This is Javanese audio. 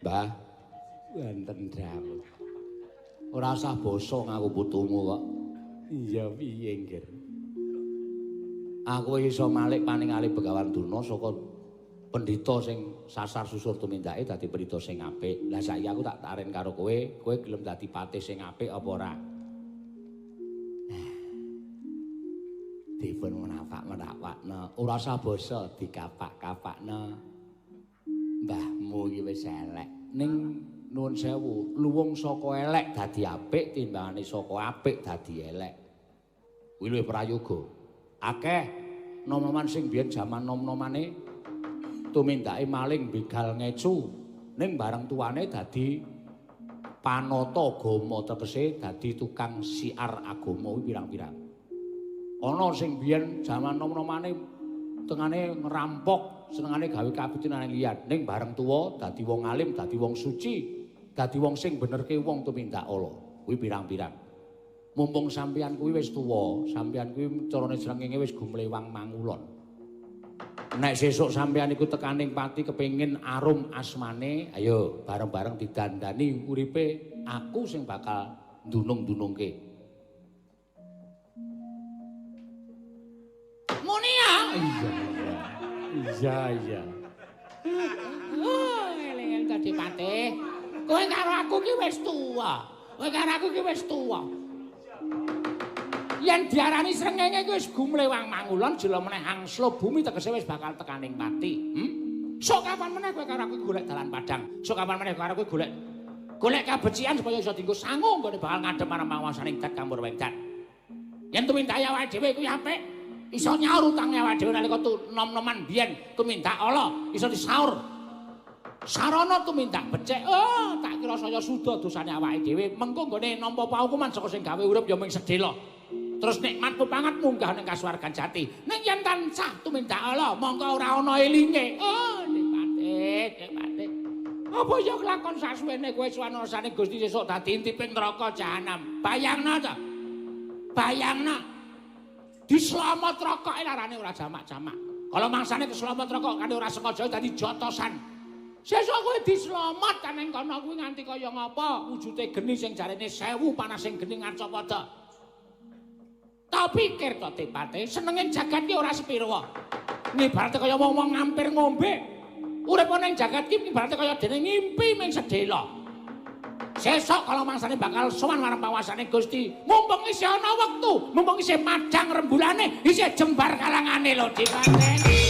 Mbah, wonten dawuh. Ora usah basa ngaku putumu kok. Iya piye, Nggir? Aku wis iso malik paningali Begawan Durna saka pendhita sing sasar susur tumindake dadi pendhita sing apik. Lah saiki aku tak taren karo kowe, kowe gelem dadi patih sing apik apa ora? Dipun menapak-menapakno, ora usah basa dikapak-kapakno. Mbahmu iki wis elek. Ning nuwun sewu, luwung saka elek dadi apik timbangane saka apik dadi elek. Kuwi luwih prayoga. Akeh nom-noman sing biyen jaman nom-nomane tumindake maling begal ngecu, ning bareng tuane dadi panata agama, tegese dadi tukang siar agama kuwi pirang-pirang. Ana sing biyen jaman nom-nomane tengane ngerampok, senengane gawe kabutinan liyan, ning bareng tuwa dadi wong alim, dadi wong suci, dadi wong sing benerke wong tumindak ala. Kuwi pirang-pirang. Mumpung sampeyan kuwi wis tuwa, sampeyan kuwi carane srengenge wis gumlewang mangulon. Nek sesuk sampeyan iku tekaning pati kepengin arum asmane, ayo bareng-bareng didandani uripe, aku sing bakal ndunung-ndunungke. Munia. Iya, iya. Iya, iya. Oh, eling-eling dadi patih. Kowe karo aku ki wis tuwa. Kowe karo aku ki wis tuwa. Yen diarani srengenge kuwi wis gumlewang mangulon, jela meneh angsla bumi tegese wis bakal tekaning pati. Sok kapan meneh kowe karo aku golek dalan padang. Sok kapan meneh karo aku golek golek kabecikan supaya iso dienggo sangu nggone bakal ngadhep marang panguwasaning Dat Kamur Wengdat. Yen tumindake awake dhewe kuwi apik, iso nyaur utange awake dhewe nalika nom-noman biyen tumindak ala iso disaur. Sarana tumindak becik, oh tak kira saya suda dosane awake dhewe. Mengko nggone nampa paukuman saka sing gawe urip ya mung sedhela. Terus nikmat pangat munggah ning kasuwargan jati. Ning yen tansah tumindak ala, mongko ora ana elinge. Oh, nikmate, nikmate. Apa ya kelakon sasuwene kowe suwanasane Gusti sesuk dadi intiping neraka jahanam. Bayangno to. Bayangno. Dislamot rokoke larane ora jamak-jamak. Kalau mangsane keslamet rokok kan ora sengaja dadi jotosan. Sesuk kowe dislamot kan ning kono kuwi nganti kaya ngapa wujude geni sing jarene 1000 panas sing geni ngarcapada. Tak pikir to tepate senenge jagat ki ora sepiro. Ngibarate kaya wong-wong ngampir ngombe. Urip ning jagat ki ibarate kaya dene ngimpi ming sedhela. Sesuk kala mangsane bakal sowan marang pawasane Gusti, mumpung isih ana wektu, mumpung isih madhang rembulane, isih jembar kalangane lho Dipate.